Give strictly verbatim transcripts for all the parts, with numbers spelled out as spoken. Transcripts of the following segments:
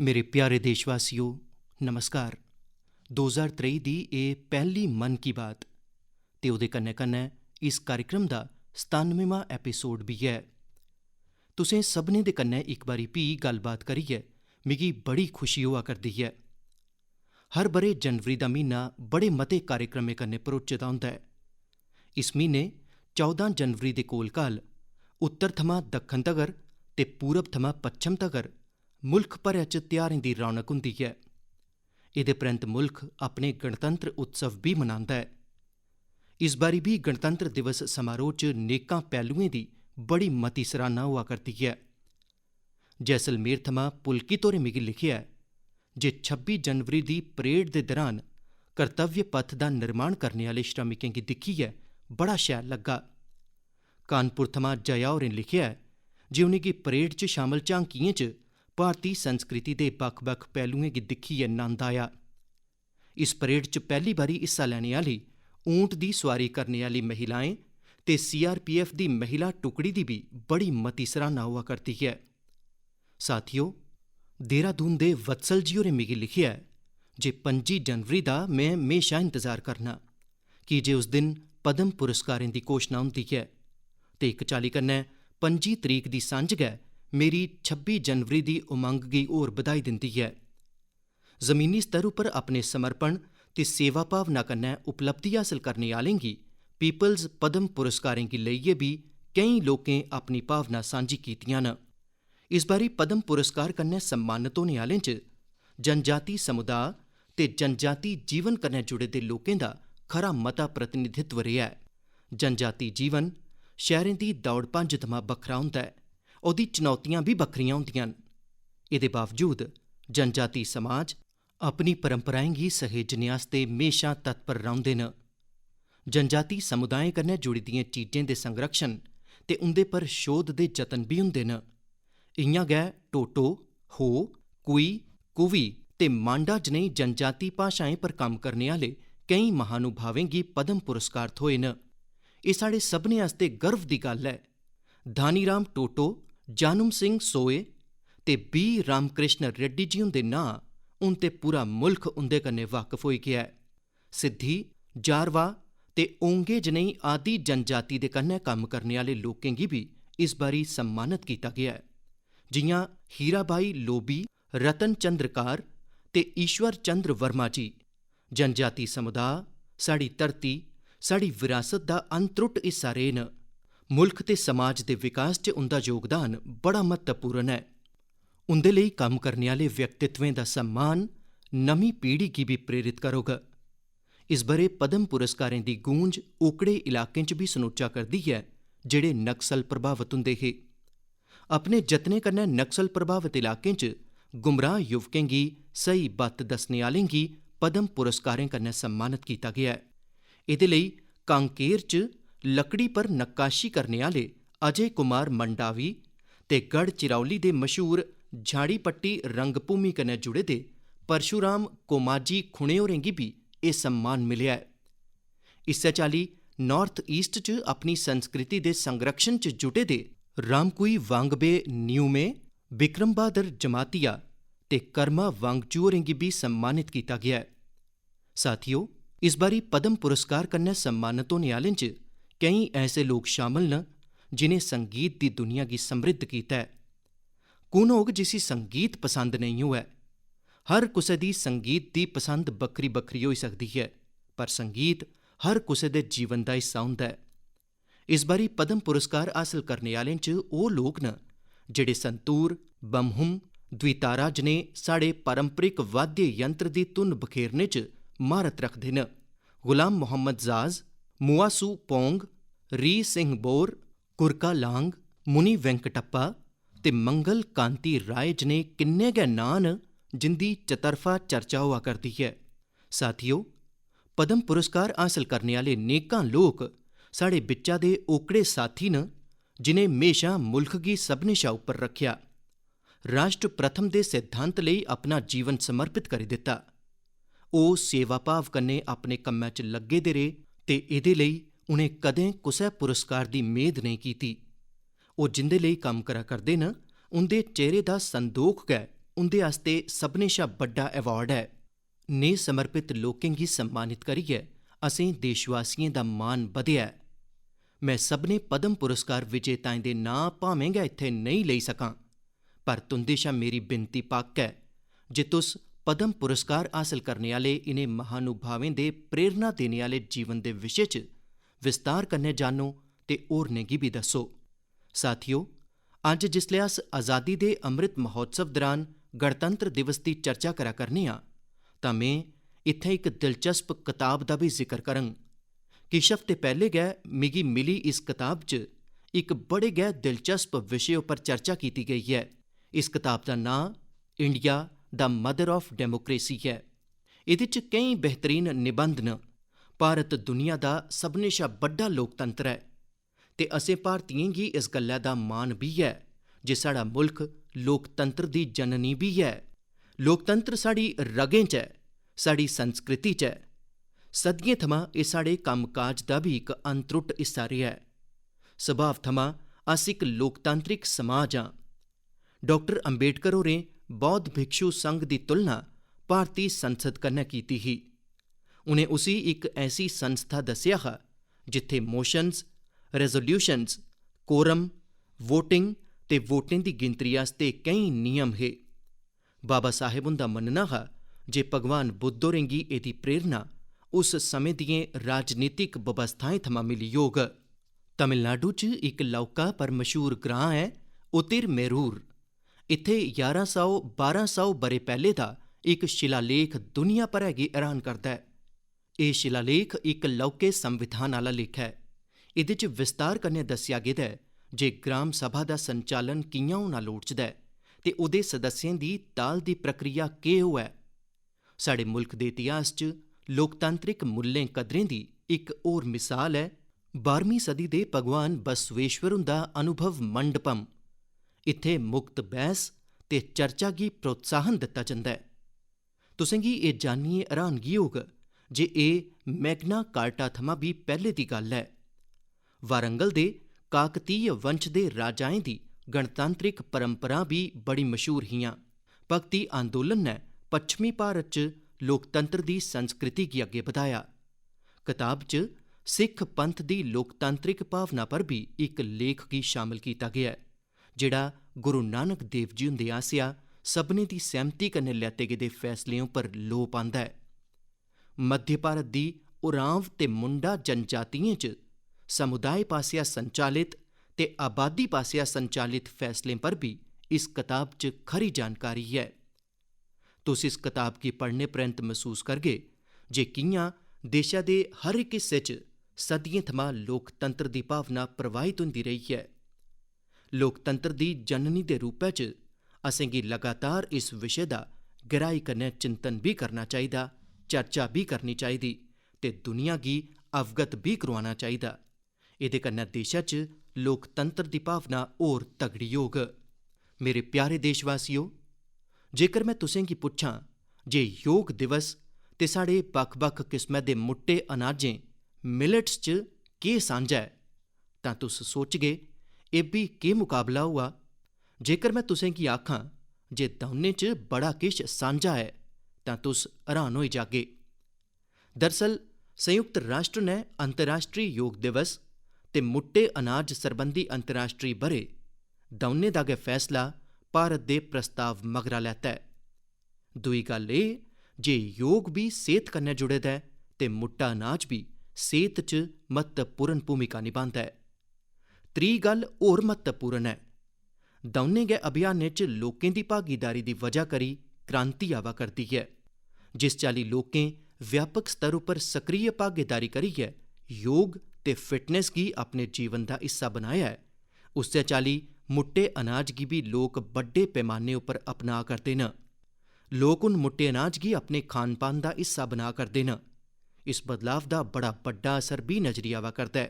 मेरे प्यारे देशवासियो, नमस्कार। दो ज्हार त्रेई दी एह् पैह्ली मन की बात ते ओह्दे कन्नै-कन्नै इस कार्यक्रम दा सतानुमेवां एपिसोड बी ऐ। तुसें सभनें दे कन्नै इक बारी फ्ही गल्लबात करियै मिगी बड़ी खुशी होआ करदी ऐ। हर ब'रे जनवरी दा म्हीना बड़े मते कार्यक्रमें कन्नै भरोचे दा होंदा ऐ। इस म्हीने चौदां जनवरी दे कोल-काल उत्तर थमां दक्खन तगर ते पूरब थमां पच्छम तगर मुल्ख भरै च त्यहारें दी रौनक होंदी ऐ। एह्दे परैंत्त मुल्ख अपने गणतंत्र उत्सव बी मनांदा ऐ। इस बारी बी गणतंत्र दिवस समारोह च नेकां पैह्लुएं दी बड़ी मती सराह्ना होआ करदी ऐ। जैसलमेर थमां पुलकित होरें मिगी लिखेआ ऐ जे छब्बी जनवरी दी परेड दे दरान कर्तव्य पथ दा निर्माण करने आह्ले श्रमिकें गी दिक्खियै बड़ा शैल लग्गा। कानपुर थमां जया होरें लिखेआ ऐ जे उ'नेंगी परेड च शामल झांकियें च भारती संस्कृति दे बक्ख-बक्ख पैह्लुएं गी दिक्खियै नंद आया। इस परेड च पैह्ली बारी हिस्सा लैने आह्ली ऊंट दी सुआरी करने आह्ली महिलाएं ते सीआरपीएफ दी महिला टुकड़ी दी बी बड़ी मती सराह्ना होआ करदी ऐ। साथियो, देहरादून दे वत्सल जी होरें मिगी लिखेआ ऐ जे पंजी जनवरी दा में म्हेशा इंतजार करना, की जे उस दिन पद्म पुरस्कारें दी घोशना होंदी ऐ ते इक चाल्ली कन्नै पंजी तरीक दी सांझ गै मेरी छब्बी जनवरी दी उमंग गी होर बधाई दिंदी ऐ। जमीनी स्तर उप्पर अपने समर्पण ते सेवा भावना कन्नै उपलब्धि हासल करने आह्लें गी पीपल्स पद्म पुरस्कारें गी लेइयै बी केईं लोकें अपनी भावना सांझी कीतियां न। इस बारी पद्म पुरस्कार कन्नै सम्मानत होने आह्लें च जनजाति समुदाय ते जनजाति जीवन कन्नै जुड़े दे लोकें दा खरा मता प्रतिनिधित्व रेहा ऐ। जनजाति जीवन शैह्रें दी दौड़-भंज थमां बक्खरा होंदा ऐ। ओह्दी चुनौतियां बी बक्खरियां होंदियां न। एह्दे बावजूद जनजाति समाज अपनी परंपराएं गी सहेजने आस्तै म्हेशां तत्पर रौंह्दे न। जनजाति समुदायें कन्नै जुड़ी दियें चीजें दे संरक्षण ते उं'दे पर शोध दे जतन बी होंदे न। इ'यां गै टोटो, हो, कुई, कुवी ते मांडा जनेही जनजाति भाशाएं पर कम्म करने आह्ले केईं महानुभावें गी पद्म पुरस्कार थ्होए न। एह् साढ़े सभनें आस्तै गर्व दी गल्ल ऐ। धानीराम टोटो, जानूम सिंह सोए ते बी रामकृष्ण रेड्डी जी हुंदे नांऽ हून ते पूरा मुल्ख उं'दे कन्नै वाकफ होई गेआ ऐ। सिद्धी, जारवा ते ओंगे जनेही आदि जनजाति दे कन्नै कम्म करने आह्ले लोकें गी बी इस बारी सम्मानत कीता गेआ ऐ, जि'यां हीराबाई लोबी, रतन चंद्र कार ते ईश्वर चंद्र वर्मा जी। जनजाति समुदाय साढ़ी धरती, साढ़ी विरासत दा अनत्रुट हिस्सा रेह् न। मुल्ख ते समाज दे विकास च उं'दा योगदान बड़ा म्हत्तवपूर्ण ऐ। उं'दे लेई कम्म करने आह्ले व्यक्तित्वें दा सम्मान नमीं पीढ़ी गी बी प्रेरित करोग। इस ब'रे पद्म पुरस्कारें दी गूंज ओकड़े इलाकें च बी सनोचा करदी ऐ, जेह्ड़े नक्सल प्रभावत होंदे हे। अपने जतनें कन्नै नक्सल प्रभावत इलाकें च गुमराह युवकें गी स्हेई बत्त दस्सने आह्लें गी पद्म पुरस्कारें कन्नै सम्मानत कीता गेआ ऐ। एह्दे लेई कांकेर च लकड़ी पर नक्काशी करने आह्ले अजय कुमार मंडावी ते गढ़चिरौली दे मशहूर झाड़ीपट्टी रंगभूमि कन्नै जुड़े दे परशुराम कोमाजी खुणे होरें गी बी एह् सम्मान मिलेआ ऐ। इस्सै चाल्ली North East च अपनी संस्कृति दे संरक्षण च जुटे दे रामकुई वांगबे न्यूमे, विक्रम बहादुर जमातिया ते कर्मा वांगचू होरें गी बी सम्मानित कीता गेआ ऐ। साथियो, इस बारी पद्म पुरस्कार कन्नै सम्मानत होने आह्लें च केईं ऐसे लोक शामल न जिनें संगीत दी दुनिया गी समृद्ध कीता ऐ। कु'न होग जिसी संगीत पसंद नेईं होऐ? हर कुसै दी संगीत दी पसंद बक्खरी-बक्खरी होई सकदी ऐ, पर संगीत हर कुसै दे जीवन दा हिस्सा होंदा ऐ। इस बारी पद्म पुरस्कार हासल करने आह्लें च ओह् लोक न जेह्ड़े संतूर, बमहुम, द्वितारा जनेह् साढ़े पारंपरिक वाद्य यंत्र दी धुन बखेरने च म्हारत रखदे न। गुलाम मोहम्मद जाज, मुआसू पोंग, री सिंह बोर, कुरका लांग, मुनि वेंकटप्पा ते मंगल कांति राय जनेह् किन्ने गै नांऽ न जिं'दी चतरफा चर्चा होआ करदी ऐ। साथियो, पद्म पुरस्कार हासल करने आह्ले नेकां लोक साढ़े बिच्चा दे ओकड़े साथी न जिनें म्हेशां मुल्ख गी सभनें शा उप्पर रक्खेआ, राष्ट्र प्रथम दे सिद्धांत लेई अपना जीवन समर्पित करी दित्ता। ओह् सेवा भाव कन्नै अपने कम्मै च लग्गे दे रेह् ते एह्दे लेई उ'नें कदें कुसै पुरस्कार दी मेद नेईं कीती। ओह् जिं'दे लेई कम्म करा करदे न, उं'दे चेह्रे दा संदोख गै उं'दे आस्तै सभनें शा बड्डा अवार्ड ऐ। नेह समर्पित लोकें गी सम्मानित करियै असें देशवासियें दा मान बधेआ ऐ। में सभनें पद्म पुरस्कार विजेताएं दे नांऽ भामें गै इत्थै नेईं लेई सकां, पर तुं'दे शा मेरी बिनती पक्क ऐ जे तुस पद्म पुरस्कार हासल करने आह्ले इ'नें महानुभावें दे प्रेरणा देने आह्ले जीवन दे विशे च विस्तार कन्नै जानो ते होरनें गी बी दस्सो। साथियो, अज्ज जिसलै अस आजादी दे अमृत महोत्सव दरान गणतंत्र दिवस दी चर्चा करा करने आं, तां में इत्थै इक दिलचस्प कताब दा बी जिकर करङ। किश हफ्ते पैह्ले गै मिगी मिली इस कताब च इक बड़े गै दिलचस्प विशे उप्पर चर्चा कीती गेई ऐ। इस कताब दा नांऽ India the Mother of Democracy ऐ। एह्दे च केईं बेहतरीन निबंध न। भारत दुनिया दा सभनें शा बड्डा लोकतंत्र ऐ ते असें भारतीयें गी इस गल्लै दा मान बी ऐ जे साढ़ा मुल्ख लोकतंत्र दी जननी बी ऐ। लोकतंत्र साढ़ी रगें च ऐ, साढ़ी संस्कृति च ऐ। सदियें थमां एह् साढ़े कम्मकाज दा बी इक अनत्रुट हिस्सा रेहा ऐ। स्वभाव थमां अस इक लोकतांत्रिक समाज आं। डाक्टर अंबेडकर होरें बौद्ध भिक्षु संघ दी तुलना भारती संसद कन्नै कीती ही। उ'नें उसी इक ऐसी संस्था दस्सेआ हा जित्थै मोशंस, रेजोल्यूशंस, कोरम, वोटिंग ते वोटें दी गिनतरी आस्तै केईं नियम हे। बाबा साहेब हुंदा मन्नना हा जे भगवान बुद्ध होरें गी एह्दी प्रेरणा उस समें दियें राजनीतिक बवस्थाएं थमां मिली होग। तमिलनाडु च इक लौह्का पर मशहूर ग्रांऽ ऐ उतिरमेरूर। इत्थै ञारां सौ बारां सौ ब'रे पैह्ले दा इक शिलालेख दुनिया भरै गी हैरान करदा ऐ। एह् शिलालेख इक लौह्के संविधान आह्ला लेखा ऐ। एह्दे च विस्तार कन्नै दस्सेआ गेदा ऐ जे ग्राम सभा दा संचालन कि'यां होना लोड़चदा ऐ ते ओह्दे सदस्यें दी ताल दी प्रक्रिया केह् होऐ। साढ़े मुल्ख दे इतिहास च लोकतांत्रिक मुल्लें कदरें दी इक होर मिसाल ऐ बाह्रमीं सदी दे भगवान बसवेश्वर हुंदा अनुभव मंडपम। इत्थै मुक्त बैह्स ते चर्चा गी प्रोत्साहन दित्ता जंदा ऐ। तुसेंगी एह् जानियै हैरानगी होग जे एह् मैग्ना कार्टा थमां बी पैह्ले दी गल्ल ऐ। वारंगल दे काकतीय वंश दे राजाएं दी गणतांत्रिक परंपरां बी बड़ी मशहूर हियां। भक्ति आंदोलन ने पच्छमी भारत च लोकतंत्र दी संस्कृति गी अग्गें बधाया। कताब च सिख पंथ दी लोकतांत्रिक भावना पर बी इक लेख गी शामल कीता गेआ ऐ, जेह्ड़ा गुरु नानक देव जी हुंदे आसेआ सभनें दी सैह्मती कन्नै लैते गेदे फैसलें उप्पर लोऽ पांदा ऐ। मध्य भारत दी उरांव ते मुंडा जनजातियें च समुदाय पासेआ संचालित ते आबादी पासेआ संचालित फैसलें पर बी इस कताब च खरी जानकारी ऐ। तुस इस कताब गी पढ़ने परैंत मसूस करगे जे कि'यां देशै दे हर इक हिस्से च सदियें थमां लोकतंत्र दी भावना प्रवाहित होंदी रेही ऐ। लोकतंत्र दी जननी दे रूपै च असेंगी लगातार इस विशे दा गैहराई कन्नै चिंतन बी करना चाहिदा, चर्चा बी करनी चाहिदी ते दुनिया गी अवगत बी करोआना चाहिदा। एह्दे कन्नै देशै च लोकतंत्र दी भावना होर तगड़ी होग। मेरे प्यारे देशवासियो, जेकर में तुसें गी पुच्छां जे योग दिवस ते साढ़े बक्ख-बक्ख किस्मै दे मुट्टे अनाजें, मिलेट्स, च केह् सांझा ऐ, तां तुस सोचगे, "एह् बी केह् मुकाबला होआ?" जेकर में तुसें गी आखां जे दौनें च बड़ा किश सांझा ऐ, तां तुस हैरान होई जागे। दरअसल, संयुक्त राष्ट्र ने अंतर्राष्ट्री योग दिवस ते मुट्टे अनाज सरबंधी अंतर्राष्ट्री ब'रे दौनें दा गै फैसला भारत दे प्रस्ताव मगरा लैता ऐ। दूई गल्ल एह् जे योग बी सेह्त कन्नै जुड़े दा ऐ ते मुट्टा अनाज बी सेह्त च म्हत्तवपूर्ण भूमिका निभांदा ऐ। त्री गल्ल होर म्हत्तवपूर्ण ऐ। दौनें गै अभियानें च लोकें दी भागीदारी दी वजह करी क्रांति आवा करदी ऐ। जिस चाल्ली लोकें व्यापक स्तर उप्पर सक्रिय भागीदारी करियै योग ते फिटनेस गी अपने जीवन दा हिस्सा बनाया ऐ, उस्सै चाल्ली मुट्टे अनाज गी बी लोक बड्डे पैमाने उप्पर अपना करदे न। लोक हुन मुट्टे अनाज गी अपने खान-पान दा हिस्सा बना करदे न। इस बदलाव दा बड़ा बड्डा असर बी नजरी आवा करदा ऐ।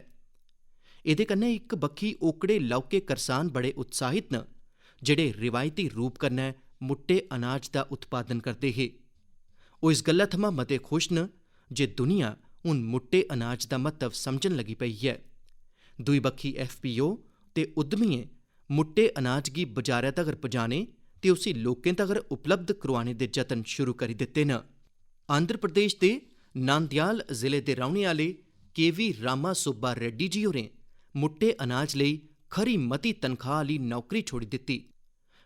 एह्दे कन्नै इक बक्खी ओकड़े लौह्के करसान बड़े उत्साहित न, जेह्ड़े रिवायती रूप कन्नै मुट्टे अनाज दा उत्पादन करदे हे। ओह् इस गल्ला थमां मते खुश न जे दुनिया हुन मुट्टे अनाज दा म्हत्तव समझन लगी पेई ऐ। दूई बक्खी एफपीओ ते उद्यमियें मुट्टे अनाज गी बजारै तगर पजाने ते उसी लोकें तगर उपलब्ध करोआने दे जतन शुरू करी दित्ते न। आंध्र प्रदेश दे नांदयाल जिले दे रौह्ने आह्ले के वी रामा सुब्बा रेड्डी जी होरें मुट्टे अनाज लेई खरी मती तनखाह् आह्ली नौकरी छोड़ी दित्ती।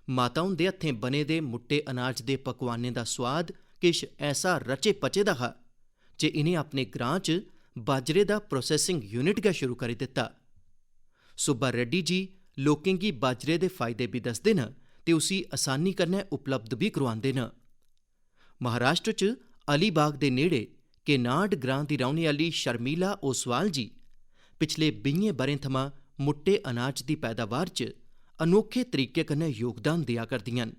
माता हुंदे हत्थें बने दे मुट्टे अनाज दे पकवानें दा सोआद किश ऐसा रचे पचे दा हा जे इ'नें अपने ग्रां च बाजरे दा प्रोसेसिंग यूनिट गै शुरू करी दित्ता। सुब्बा रेड्डी जी लोकें गी बाजरे दे फायदे बी दसदे न ते उसी असानी कन्नै उपलब्ध बी करोआंदे न। महाराष्ट्र च अलीबाग दे नेड़े केनाड ग्रां दी रौह्ने आह्ली शर्मिला ओसवाल जी पिछले बीहें ब'रें थमां मुट्टे अनाज दी पैदावार च अनोखे तरीके कन्नै योगदान देआ करदियां न।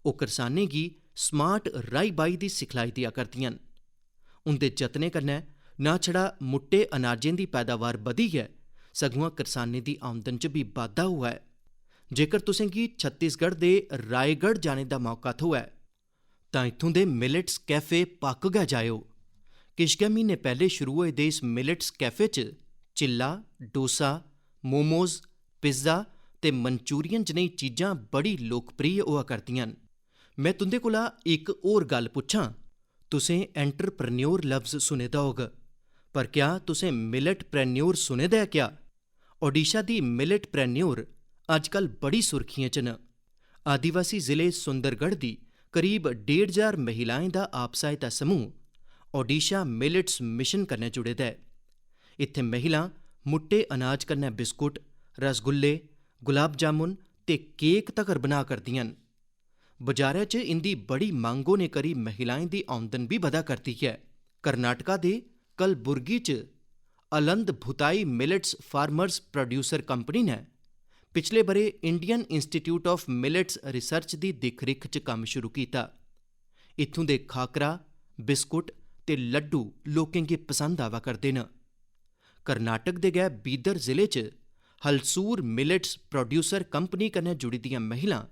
ओह् करसानें गी स्मार्ट राई-बाई दी सिखलाई देआ करदियां न। उं'दे जतनें कन्नै ना छड़ा मुट्टे अनाजें दी पैदावार बधी ऐ, सगुआं करसानें दी आमदन च बी बाद्धा होआ ऐ। जेकर तुसें गी छत्तीसगढ़ दे रायगढ़ जाने दा मौका थ्होऐ, तां इत्थूं दे मिलेट्स कैफे पक्क गै जाएओ। किश गै म्हीने पैह्ले शुरू होए दे इस मिलेट्स कैफे च चिल्ला, डोसा, मोमोज, पिज्जा ते मंचूरियन जनेही चीजां बड़ी लोकप्रिय होआ करदियां न। में तुं'दे कोला इक होर गल्ल पुच्छां, तुसें एंटरप्रेन्योर लफ्ज सुने दा होग, पर क्या तुसें मिलेटप्रेन्योर सुने दा ऐ क्या? ओडिशा दी मिलेटप्रेन्योर अजकल बड़ी सुर्खियें च न। आदिवासी जिले सुंदरगढ़ दी करीब डेढ़ ज्हार महिलाएं दा आप सहायता समूह ओडिशा मिलेट्स मिशन कन्नै जुड़े दा ऐ। इत्थै महिलां मुट्टे अनाज कन्नै बिस्कुट, रसगुल्ले, गुलाब जामुन ते केक तगर बना करदियां न। बजारै च इं'दी बड़ी मंग होने करी महिलाएं दी औंदन बी बधा करदी ऐ। कर्नाटका दे कलबुर्गी च Aland Bhutai millets farmers producer company ने पिछले ब'रे Indian institute of millets research दी दिक्ख-रिक्ख च कम्म शुरू कीता। इत्थूं दे खाकरा, बिस्कुट ते लड्डू लोकें गी पसंद आवा करदे न। कर्नाटक दे गै बीदर जिले च हलसूर मिलेट्स प्रोड्यूसर कंपनी कन्नै जुड़ी दियां महिलां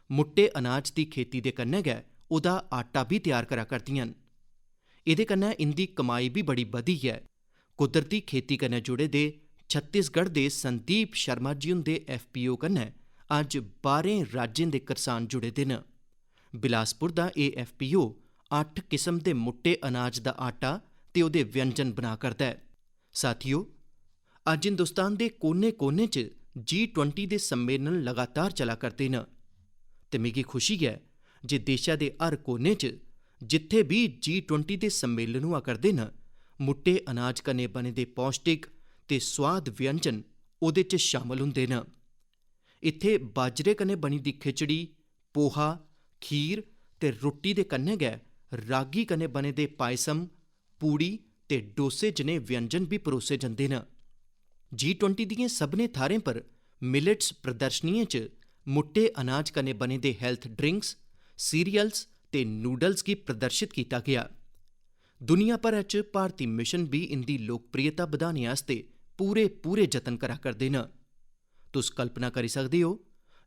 मुट्टे अनाज दी खेती दे कन्नै गै ओह्दा आटा बी त्यार करा करदियां न। एह्दे कन्नै इं'दी कमाई बी बड़ी बधी ऐ। कुदरती खेती कन्नै जुड़े दे छत्तीसगढ़ दे संदीप शर्मा जी हुंदे एफपीओ कन्नै अज्ज बाह्रें राज्यें दे करसान जुड़े दे न। बिलासपुर दा एह् एफपीओ अट्ठ किस्म दे मुट्टे अनाज दा आटा ते ओह्दे व्यंजन बना करदा ऐ। साथियो, अज्ज हिंदुस्तान दे कोने-कोने च जी ट्वेंटी दे सम्मेलन लगातार चला करदे न ते मिगी खुशी ऐ जे देशै दे हर कोने च जित्थै बी जी ट्वेंटी दे सम्मेलन होआ करदे न, मुट्टे अनाज कन्नै बने दे पौष्टिक ते सोआद व्यंजन ओह्दे च शामल होंदे न। इत्थै बाजरे कन्नै बनी दी खिचड़ी, पोहा, खीर ते रुट्टी दे कन्नै गै रागी कन्नै बने दे पायसम, पूड़ी ते डोसे जनेह् व्यंजन बी परोसे जंदे न। जी ट्वेंटी दियें सभनें थाह्रें पर मिलेट्स प्रदर्शनियें च मुट्टे अनाज कन्नै बने दे हेल्थ ड्रिंक्स, सीरियल्स ते नूडल्स गी प्रदर्शित कीता गेआ। दुनिया भरै च भारती मिशन बी इं'दी लोकप्रियता बधाने आस्तै पूरे-पूरे जतन करा करदे न। तुस कल्पना करी सकदे ओ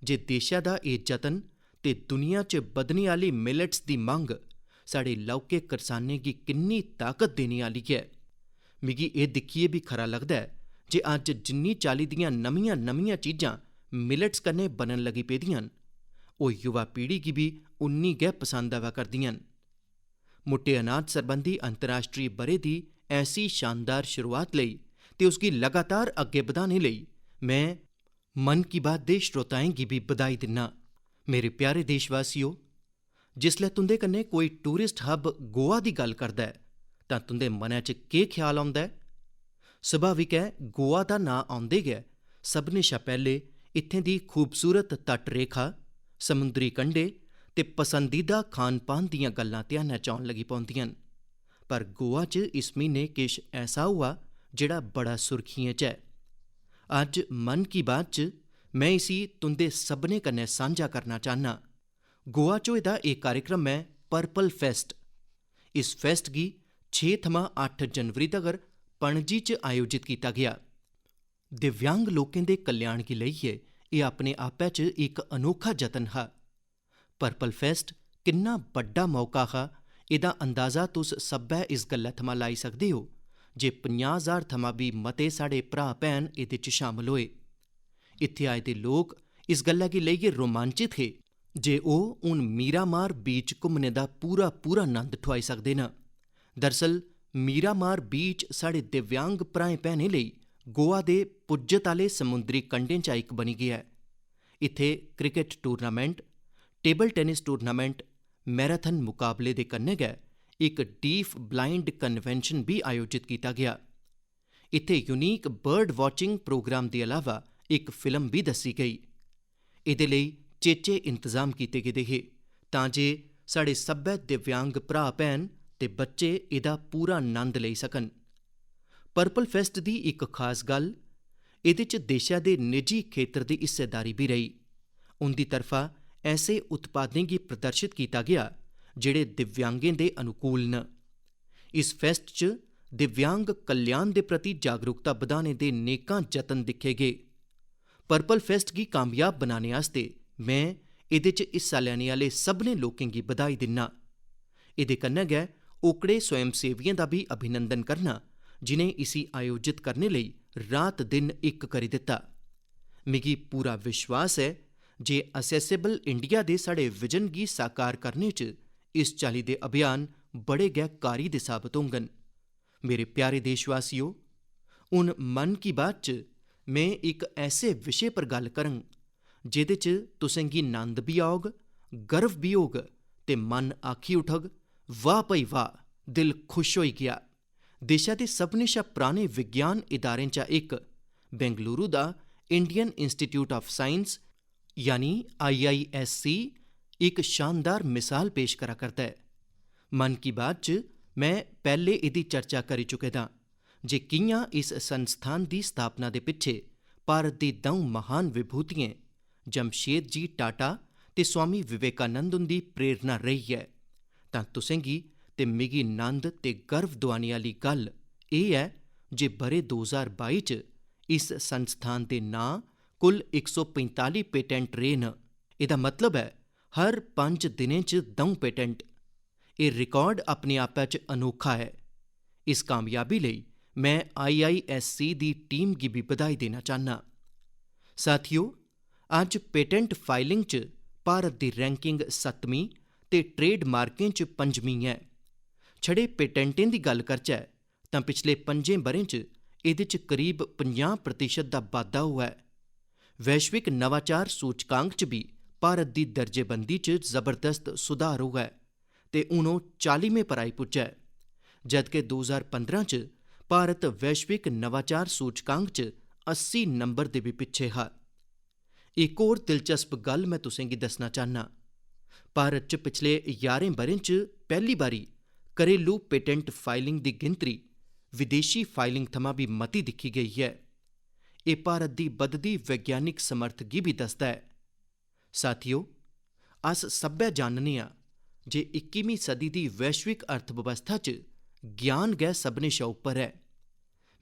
जे देशै दा एह् जतन ते दुनिया च बधने आह्ली मिलेट्स दी मंग साढ़े लौह्के करसानें गी किन्नी ताकत देने आह्ली ऐ। मिगी एह् दिक्खियै बी खरा लगदा ऐ जे अज्ज जिन्नी चाल्ली दियां नमियां-नमियां चीजां मिलेट्स कन्नै बनन लगी पेदियां न, ओह् युवा पीढ़ी गी बी उन्नी गै पसंद आवा करदियां न। मुट्टे अनाज सरबंधी अंतर्राश्ट्री ब'रे दी ऐसी शानदार शुरुआत लेई ते उसगी लगातार अग्गें बधाने लेई में मन की बात दे श्रोताएं गी बी बधाई दिन्ना। मेरे प्यारे देशवासियो, जिसलै तुं'दे कन्नै कोई टूरिस्ट हब गोवा दी गल्ल करदा ऐ, तां तुं'दे मनै च केह् ख्याल औंदा ऐ? सुभाविक ऐ, गोवा दा नांऽ औंदे गै सभनें शा पैह्ले इत्थें दी खूबसूरत तट रेखा, समुंदरी कंढे ते पसंदीदा खान-पान दियां गल्लां ध्यानै च औन लगी पौंदियां न। पर गोवा च इस म्हीने किश ऐसा होआ जेह्ड़ा बड़ा सुर्खियें च ऐ। अज्ज मन की बात च में इसी तुं'दे सभनें कन्नै सांझा करना चाह्न्नां। गोवा च होए दा एह् कार्यक्रम ऐ पर्पल फेस्ट। इस फेस्ट गी छे थमां अट्ठ जनवरी तगर पणजी च आयोजित कीता गेआ। दिव्यांग लोकें दे कल्याण गी लेइयै एह् अपने आपै च इक अनोखा जतन हा। पर्पल फेस्ट किन्ना बड्डा मौका हा, एह्दा अंदाजा तुस सब्भै इस गल्लै थमां लाई सकदे ओ जे पंजाह् ज्हार थमां बी मते साढ़े भ्राऽ-भैन एह्दे च शामल होए। इत्थै आए दे लोक इस गल्लै गी लेइयै रोमांचत हे जे ओह् हून मीरामार बीच घुम्मने दा पूरा पूरा नंद ठुआई सकदे न। दरअसल, मीरामार बीच साढ़े दिव्यांग भ्राएं भैनें लेई गोवा दे पुज्जत आह्ले समुंदरी कंढें चा इक बनी गेआ ऐ। इत्थै cricket tournament, table tennis tournament, marathon मुकाबले दे कन्नै गै इक डीफ ब्लाइंड कन्वेंशन बी आयोजित कीता गेआ। इत्थै यूनीक बर्ड वाचिंग प्रोग्राम दे अलावा इक फिल्म बी दस्सी गेई। एह्दे लेई चेचे इंतजाम कीते गेदे हे, तां जे साढ़े सब्भै दिव्यांग भ्राऽ भैन ते बच्चे एह्दा पूरा नंद लेई सकन। पर्पल फेस्ट दी इक खास गल्ल, एह्दे च देशै दे निजी खेतर दी हिस्सेदारी बी रेही। उं'दी तरफा ऐसे उत्पादें गी प्रदर्शित कीता गेआ जेह्ड़े दिव्यांगें दे अनुकूल न। इस फेस्ट च दिव्यांग कल्याण दे प्रति जागरूकता बधाने दे नेकां जतन दिक्खे गे। पर्पल फेस्ट गी कामयाब बनाने आस्तै में एह्दे च हिस्सा लैने आह्ले सभनें लोकें गी बधाई दिन्ना। एह्दे कन्नै गै ओकड़े स्वयंसेवियें दा बी अभिनंदन करना जिनें इसी आयोजित करने लेई रात दिन इक करी दित्ता। मिगी पूरा विश्वास ऐ जे असेसेबल इंडिया दे साढ़े विजन गी साकार करने च इस चाल्ली दे अभियान बड़े गै कारी दे साबत होङन। मेरे प्यारे देशवासियो, हून मन की बात च में इक ऐसे विशे पर गल्ल करङ जेह्दे च तुसें गी नंद बी औग, गर्व बी होग ते मन आखी उठग, "वाह भई वाह, दिल खुश होई गेआ।" देशा दे सभनें शा पराने विज्ञान इदारें चा इक, बेंगलुरु दा Indian Institute of Science, यानी I I S C, इक शानदार मिसाल पेश करा करदा ऐ। मन की बात च में पैह्ले एह्दी चर्चा करी चुके दा जे कि'यां इस संस्थान दी स्थापना दे पिच्छे भारत दी द'ऊं महान विभूतियें जमशेद जी टाटा ते स्वामी विवेकानंद हुंदी प्रेरणा रेही ऐ, तां तुसेंगी ते मिगी नंद ते गर्व दुआने आह्ली गल्ल एह् ऐ जे ब'रे दो ज्हार बाई च इस संस्थान दे नांऽ कुल इक सौ पंजताली पेटेंट रेह् न। एह्दा मतलब ऐ, हर पंज दिनें च द'ऊं पेटेंट। एह् रिकार्ड अपने आपै च अनोखा ऐ। इस कामयाबी लेई में I I S C दी टीम गी बी बधाई देना चाह्न्नां। साथियो, अज्ज पेटेंट फाइलिंग च भारत दी रैंकिंग सत्तमीं ते ट्रेडमार्कें च पंजमीं ऐ। छड़े पेटेंटें दी गल्ल करचै तां पिछले पंजें ब'रें च एह्दे च करीब पंजाह् प्रतिशत दा बाद्धा होआ ऐ। वैश्विक नवाचार सूचकांक च बी भारत दी दर्जेबंदी च जबरदस्त सुधार होआ ऐ ते हून ओह् चालीमें पर आई पुज्जा ऐ, जदके दो ज्हार पंदरां च भारत वैश्विक नवाचार सूचकांक च अस्सी नंबर दे बी पिच्छे हा। इक होर दिलचस्प गल्ल में तुसेंगी दस्सना चाह्न्नां। भारत च पिछले ञारें ब'रें च पैह्ली बारी घरेलू पेटेंट फाइलिंग दी गिनतरी विदेशी फाइलिंग थमां बी मती दिक्खी गेई ऐ। एह् भारत दी बधदी वैज्ञानिक समर्थ गी बी दसदा ऐ। साथियो, अस सब्भै जानने आं जे इक्कीमीं सदी दी वैश्विक अर्थव्यवस्था च ज्ञान गै सभनें शा उप्पर ऐ।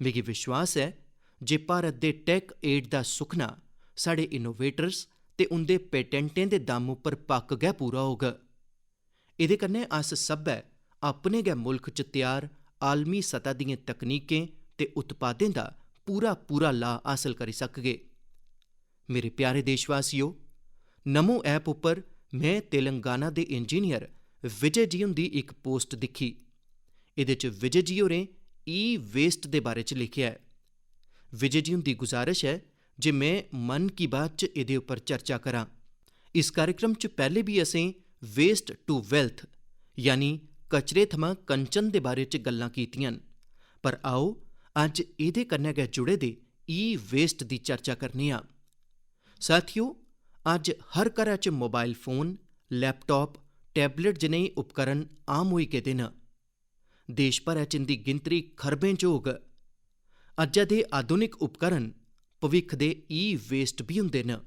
मिगी विश्वास ऐ जे भारत दे टेक एड दा सुखना साढ़े इनोवेटर्स ते उं'दे पेटेंटें दे दम उप्पर पक्क गै पूरा होग। एह्दे कन्नै अस सब्भै अपने गै मुल्ख च त्यार आलमी सतह दियें तकनीकें ते उत्पादें दा पूरा-पूरा लाह् हासल करी सकगे। मेरे प्यारे देशवासियो, नमो ऐप उप्पर में तेलंगाना दे इंजीनियर विजय जी हुंदी इक पोस्ट दिक्खी। एह्दे च विजय जी होरें ई वेस्ट दे बारे च लिखेआ ऐ। विजय जी हुंदी गुजारिश ऐ जे में मन की बात च एह्दे उप्पर चर्चा करां। इस कार्यक्रम च पैह्ले बी असें वेस्ट टू वैल्थ, यानी कचरे थमां कंचन दे बारे च गल्लां कीतियां न, पर आओ, अज्ज एह्दे कन्नै गै जुड़े दे ई वेस्ट दी चर्चा करने आं। साथियो, अज्ज हर घरै च मोबाइल फोन, लैपटाप, टैबलेट जनेह् उपकरण आम होई गेदे न। देश भरै च इं'दी गिनतरी खरबें च होग। अज्जै दे आधुनिक उपकरण भविक्ख दे ई वेस्ट बी होंदे न।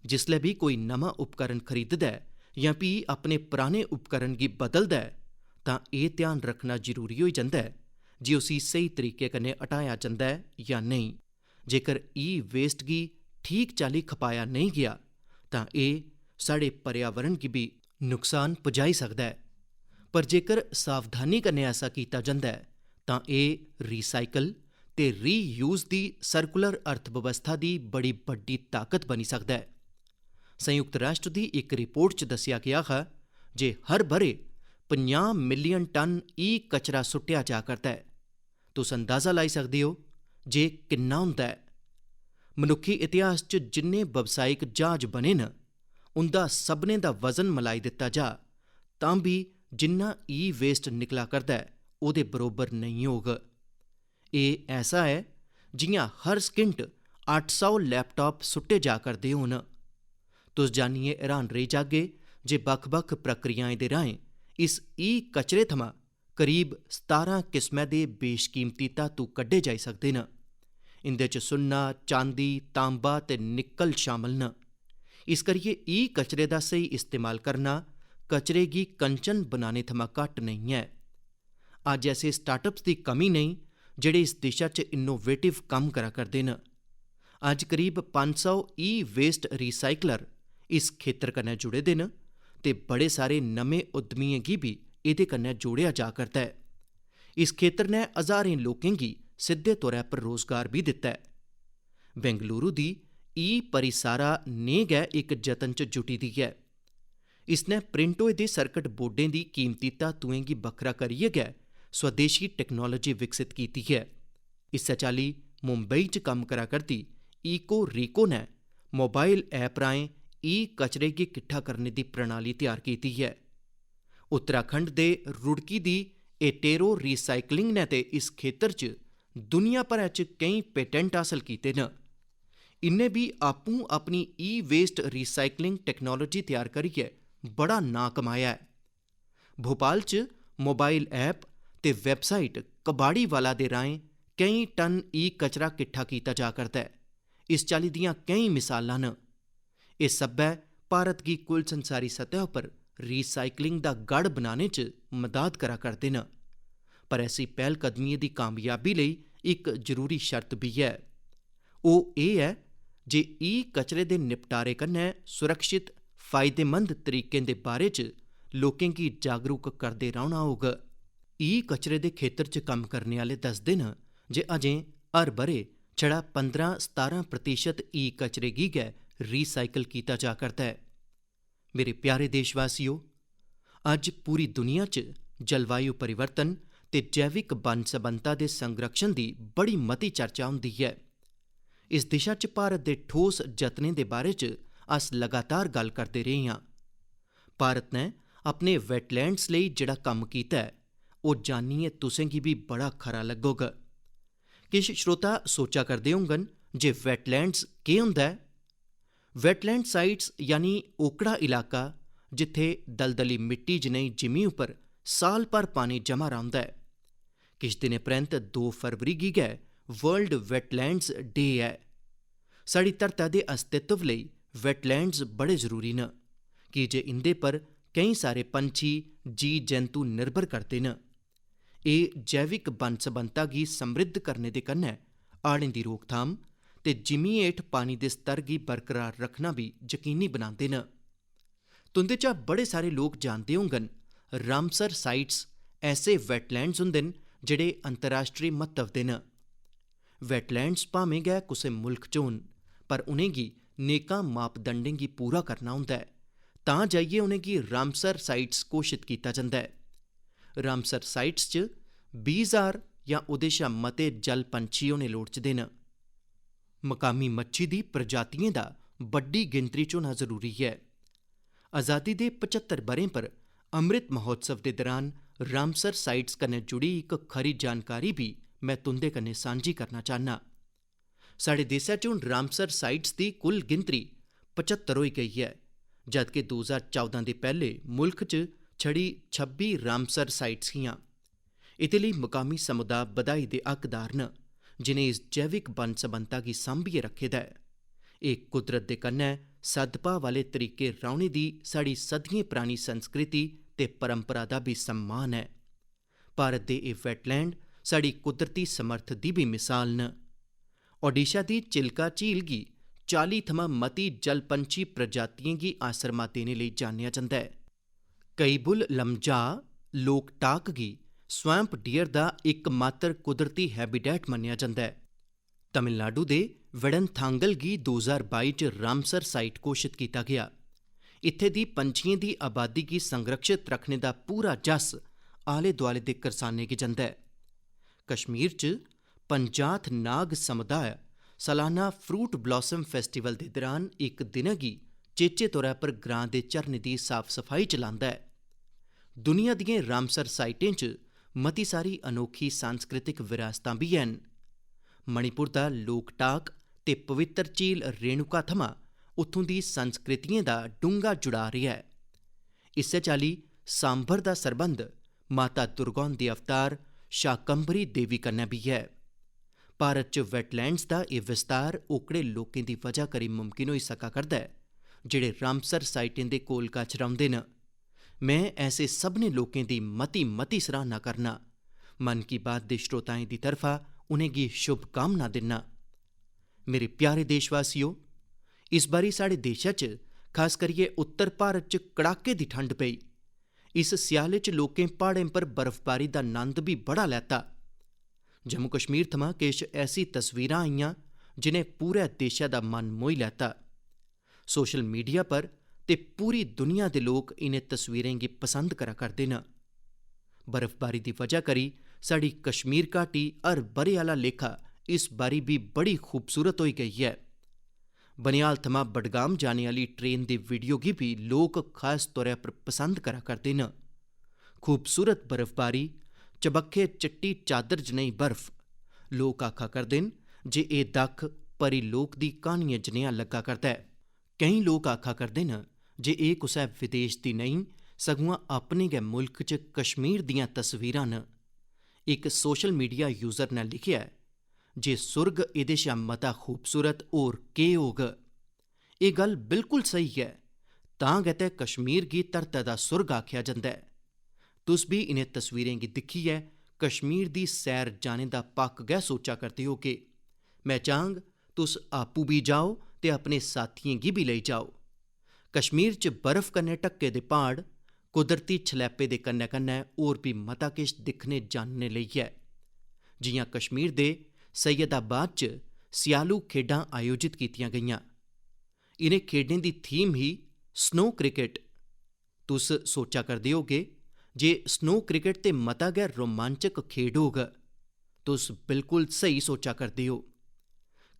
जिसलै बी कोई नमां उपकरण खरीददा ऐ जां फ्ही अपने पराने उपकरण गी बदलदा ऐ, तां एह् ध्यान रक्खना जरूरी होई जंदा ऐ जे उसी स्हेई तरीके कन्नै हटाया जंदा ऐ जां नेईं। जेकर ई वेस्ट गी ठीक चाल्ली खपाया नेईं गेआ, तां एह् साढ़े पर्यावरण गी बी नुकसान पजाई सकदा ऐ। पर जेकर सावधानी कन्नै ऐसा कीता जंदा ऐ, तां एह् रीसाइकल ते रीयूज दी सर्कुलर अर्थव्यवस्था दी बड़ी बड्डी ताकत बनी सकदा ऐ। संयुक्त राष्ट्र दी इक रिपोर्ट च दस्सेआ गेआ हा जे हर ब'रे पंजाह् मिलियन टन ई कचरा सुट्टेआ जा करदा ऐ। तुस अंदाजा लाई सकदे ओ जे किन्ना होंदा ऐ। मनुक्खी इतिहास च जिन्ने व्यावसायिक ज्हाज बने न, उं'दा सभनें दा वजन मलाई दित्ता जा, तां बी जिन्ना ई वेस्ट निकला करदा ऐ, ओह्दे बरोबर नेईं होग। एह् ऐसा ऐ जि'यां हर सकिंट अट्ठ सौ लैपटाप सुट्टे जा करदे होन। तुस जानियै हैरान रेही जागे जे बक्ख-बक्ख प्रक्रियाएं दे राहें इस ई कचरे थमां करीब सतारां किस्मै दे बेशकीमती धातु कड्ढे जाई सकदे न। इं'दे च सुन्ना, चांदी, तांबा ते निक्कल शामल न। इस करियै ई कचरे दा स्हेई इस्तेमाल करना कचरे गी कंचन बनाने थमां घट्ट नेईं ऐ। अज्ज ऐसे स्टार्टअप्स दी कमी नेईं जेह्ड़े इस दिशा च इनोवेटिव कम्म करा करदे न। अज्ज करीब पंज सौ ई वेस्ट रिसाइकलर इस खेतर कन्नै जुड़े दे न ते बड़े सारे नमें उद्यमियें गी बी एह्दे कन्नै जोड़ेआ जा करदा ऐ। इस खेतर ने हजारें लोकें गी सिद्धे तौरै पर रोजगार बी दित्ता ऐ। बेंगलुरु दी ई परिसारा नेह् गै इक जतन च जुटी दी ऐ। इसने प्रिंट होए दे सर्किट बोर्डें दी कीमती धातुएं गी बक्खरा करियै गै स्वदेशी टैक्नोलाजी विकसित कीती ऐ। इस्सै चाल्ली मुंबई च कम्म करा करदी इको रिको ने मोबाइल ऐप राहें ई कचरे गी किट्ठा करने दी प्रणाली त्यार कीती ऐ। उत्तराखंड दे रुड़की दी एटेरो रिसाइकलिंग ने ते इस खेतर च दुनिया भरै च केईं पेटेंट हासल कीते न। इ'न्नै बी आपूं अपनी ई वेस्ट रिसाइकलिंग टैक्नोलाजी त्यार करियै बड़ा नांऽ कमाया ऐ। भोपाल च मोबाइल ऐप ते वैबसाइट कबाड़ीवाला दे राहें केईं टन ई कचरा किट्ठा कीता जा करदा ऐ। इस चाल्ली दियां केईं मिसालां न। एह् सब्भै भारत गी कुल संसारी सतह पर रिसाइकलिंग दा गढ़ बनाने च मदाद करा करदे न। पर ऐसी पैह्लकदमियें दी कामयाबी लेई इक जरूरी शर्त बी ऐ। ओह् एह् ऐ जे ई कचरे दे निपटारे कन्नै सुरक्षित, फायदेमंद तरीकें दे बारे च लोकें गी जागरूक करदे रौह्ना होग। ई कचरे दे खेतर च कम्म करने आह्ले दसदे न जे अजें हर ब'रे छड़ा पंदरां सतारां प्रतिशत ई कचरे गी गै रिसाइकल कीता जा करदा ऐ। मेरे प्यारे देशवासियो, अज्ज पूरी दुनिया च जलवायु परिवर्तन ते जैविक बन्न-सबन्नता दे संरक्षण दी बड़ी मती चर्चा होंदी ऐ। इस दिशा च भारत दे ठोस जतनें दे बारे च अस लगातार गल्ल करदे रेह् आं। भारत ने अपने वेटलैंड्स लेई जेह्ड़ा कम्म कीता ऐ, ओह् जानियै तुसें गी बी बड़ा खरा लग्गोग। किश श्रोता सोचा करदे होङन जे वेटलैंड्स केह् होंदा ऐ? वेटलैंड साइट्स यानी ओकड़ा इलाका जित्थै दलदली मिट्टी जनेही जिमीं उप्पर साल भर पानी जमा रौंह्दा ऐ। किश दिनें परैंत दो फरवरी गी गै वर्ल्ड वेटलैंड्स डे ऐ। साढ़ी धरतै दे अस्तित्व लेई वेटलैंड्स बड़े जरूरी न, की जे इं'दे पर केईं सारे पंछी, जी जैंतु निर्भर करदे न। एह् जैविक बन्न-सबन्नता गी समृद्ध करने दे कन्नै हाड़ें दी रोकथाम ते जिमीं हेठ पानी दे स्तर गी बरकरार रक्खना बी यकीनी बनांदे न। तुं'दे चा बड़े सारे लोक जानदे होङन, रामसर साइट्स ऐसे वेटलैंड्स होंदे न जेह्ड़े अंतर्राश्ट्री म्हत्तव दे न। वेटलैंड्स भामें गै कुसै मुल्ख च होन, पर उ'नेंगी नेकां मापदंडें गी पूरा करना होंदा ऐ, तां जाइयै उ'नेंगी रामसर साइट्स घोशत कीता जंदा ऐ। रामसर साइट्स च बीह् ज्हार जां ओह्दे शा मते जल पंछी होने लोड़चदे न। मकामी मच्छी दी प्रजातियें दा बड्डी गिनतरी च होना जरूरी ऐ। आजादी दे पचत्तर ब'रें पर अमृत महोत्सव दे दरान रामसर साइट्स कन्नै जुड़ी इक खरी जानकारी बी में तुं'दे कन्नै सांझी करना चाह्न्नां। साढ़े देसै च हून रामसर साइट्स दी कुल गिनतरी पचत्तर होई गेई ऐ, जद के दो ज्हार चौदां दे पैह्ले मुल्ख च छड़ी छब्बी रामसर साइट्स हियां। एह्दे लेई मकामी समुदाय बधाई दे हकदार न, जिनें इस जैविक बन्न-सबन्नता गी सांभियै रक्खे दा ऐ। एह् कुदरत दे कन्नै सद्भाव आह्ले तरीके रौह्ने दी साढ़ी सदियें परानी संस्कृति ते परंपरा दा बी सम्मान ऐ। भारत दे एह् वेटलैंड साढ़ी कुदरती समर्थ दी बी मिसाल न। ओडिशा दी चिल्का झील गी चाली थमां मती जलपंछी प्रजातियें गी आसरमा देने लेई जानेआ जंदा ऐ। कईबुल लमजा लोकटाक गी स्वैम्प डियर दा इकमात्र कुदरती हैबिटैट मन्नेआ जंदा ऐ। तमिलनाडु दे वेडनथांगल गी दो ज्हार बाई च रामसर साइट घोशत कीता गेआ। इत्थै दी पंछियें दी आबादी गी संरक्षत रक्खने दा पूरा जस आले दुआले दे करसानें गी जंदा ऐ। कश्मीर च पंजाथ नाग समुदाय सालाना फ्रूट ब्लॉसम फेस्टिवल दे दरान इक दिनै गी चेचे तौरा पर ग्रां दे झरने दी साफ सफाई च लांदा ऐ। दुनिया दियें रामसर साइटें च मती सारी अनोखी सांस्कृतिक विरासतां बी हैन। मणिपुर दा लोक टाक ते पवित्तर झील रेणुका थमां उत्थूं दी संस्कृतियें दा डूंह्गा जुड़ाऽ रेहा ऐ। इस्सै चाल्ली सांभर दा सरबंध माता दुर्गा हुंदे अवतार शाकंभरी देवी कन्नै बी ऐ। भारत च वेटलैंड्स दा एह् विस्तार ओकड़े लोकें दी वजह करी मुमकिन होई सका करदा ऐ जेह्ड़े रामसर साइटें दे कोल कच्छ रौंह्दे न। में ऐसे सभनें लोकें दी मती मती सराहना करना। मन की बात दे श्रोताएं दी तरफा उ'नेंगी शुभकामना दिन्ना। मेरे प्यारे देशवासियो, इस बारी साढ़े देशै च, खास करियै उत्तर भारत च कड़ाके दी ठंड पेई। इस स्याले च लोकें प्हाड़ें पर बर्फबारी दा नंद बी बड़ा लैता। जम्मू कश्मीर थमां किश ऐसी तस्वीरां आइयां जिनें पूरे देशै दा मन मोही लैता। सोशल मीडिया पर ते पूरी दुनिया दे लोक इ'नें तस्वीरें गी पसंद करा करदे न। बर्फबारी दी वजह करी साढ़ी कश्मीर घाटी हर ब'रे आह्ला लेखा इस बारी बी बड़ी खूबसूरत होई गेई ऐ। बनिहाल थमां बडगाम जाने आह्ली ट्रेन दी वीडियो गी बी लोक खास तौरा पर पसंद करा करदे न। खूबसूरत बर्फबारी, चबक्खै चिट्टी चादर जनेही बर्फ। लोक आखा करदे न जे एह् दक्ख परी लोक दी क्हानियें जनेहा लग्गा करदा ऐ। केईं लोक आखा करदे न जे एह् कुसै विदेश दी नेईं, सगुआं अपने गै मुल्क च कश्मीर दियां तस्वीरां न। इक सोशल मीडिया यूजर ने लिखेआ ऐ जे सुर्ग एह्दे शा मता खूबसूरत होर केह् होग? एह् गल्ल बिल्कुल स्हेई ऐ, तां गै ते कश्मीर गी धरतै दा सुर्ग आखेआ जंदा ऐ। तुस बी इ'नें तस्वीरें गी दिक्खियै कश्मीर दी सैर जाने दा पक्क गै सोचा करदे होगे। में चाह्ङ तुस आपूं बी जाओ ते अपने साथियें गी बी लेई जाओ। कश्मीर च बर्फ कन्नै ढक्के दे प्हाड़, कुदरती छलैपे दे कन्नै-कन्नै होर बी मता किश दिक्खने जानने लेई ऐ। जि'यां कश्मीर दे सैयदाबाद च स्यालू खेढां आयोजित कीतियां गेइयां। इ'नें खेढें दी थीम ही स्नो क्रिकेट। तुस सोचा करदे होगे जे स्नो क्रिकेट ते मता गै रोमांचक खेढ होग। तुस बिल्कुल स्हेई सोचा करदे ओ।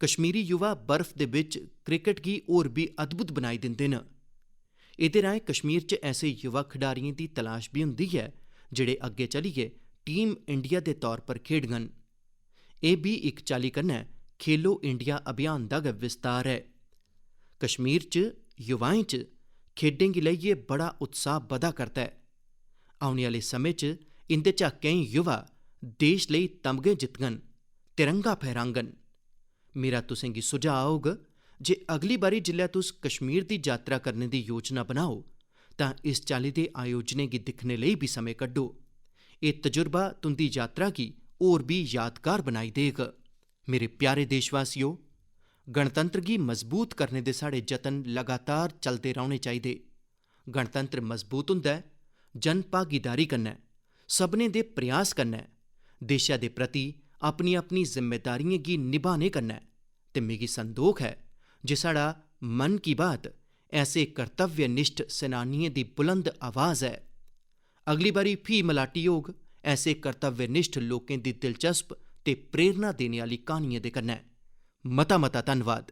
कश्मीरी युवा बर्फ दे बिच क्रिकेट गी होर बी अद्भुत बनाई दिंदे न। एह्दे राहें कश्मीर च ऐसे युवा खडारियें दी तलाश बी होंदी ऐ जेह्ड़े अग्गें चलियै टीम इंडिया दे तौर पर खेढङन। एह् बी इक चाल्ली कन्नै खेलो इंडिया अभियान दा गै विस्तार ऐ। कश्मीर च युवाएं च खेढें गी लेइयै बड़ा उत्साह बधा करदा ऐ। औने आह्ले समें च इं'दे चा केईं युवा देश लेई तमगे जितङन, तिरंगा फहराङन। मेरा तुसें गी सुझाऽ होग जे अगली बारी जिसलै तुस कश्मीर दी यात्रा करने दी योजना बनाओ, तां इस चाल्ली दे आयोजनें गी दिक्खने लेई बी समें कड्ढो। एह् तजुर्बा तुं'दी यात्रा गी होर बी यादगार बनाई देग। मेरे प्यारे देशवासियो, गणतंत्र गी मजबूत करने दे साढ़े जतन लगातार चलदे रौह्ने चाहिदे। गणतंत्र मजबूत होंदा ऐ जन भागीदारी कन्नै, सभनें दे प्रयास कन्नै, देशै दे प्रति अपनी-अपनी जिम्मेदारियें गी निभाने कन्नै। ते मिगी संदोख ऐ जे साढ़ा मन की बात ऐसे कर्तव्यनिष्ठ सेनानियें दी बुलंद आवाज ऐ। अगली बारी फ्ही मलाटी होग ऐसे कर्तव्यनिष्ठ लोकें दी दिलचस्प ते प्रेरणा देने आह्ली क्हानियें दे कन्नै। मता-मता धन्नवाद।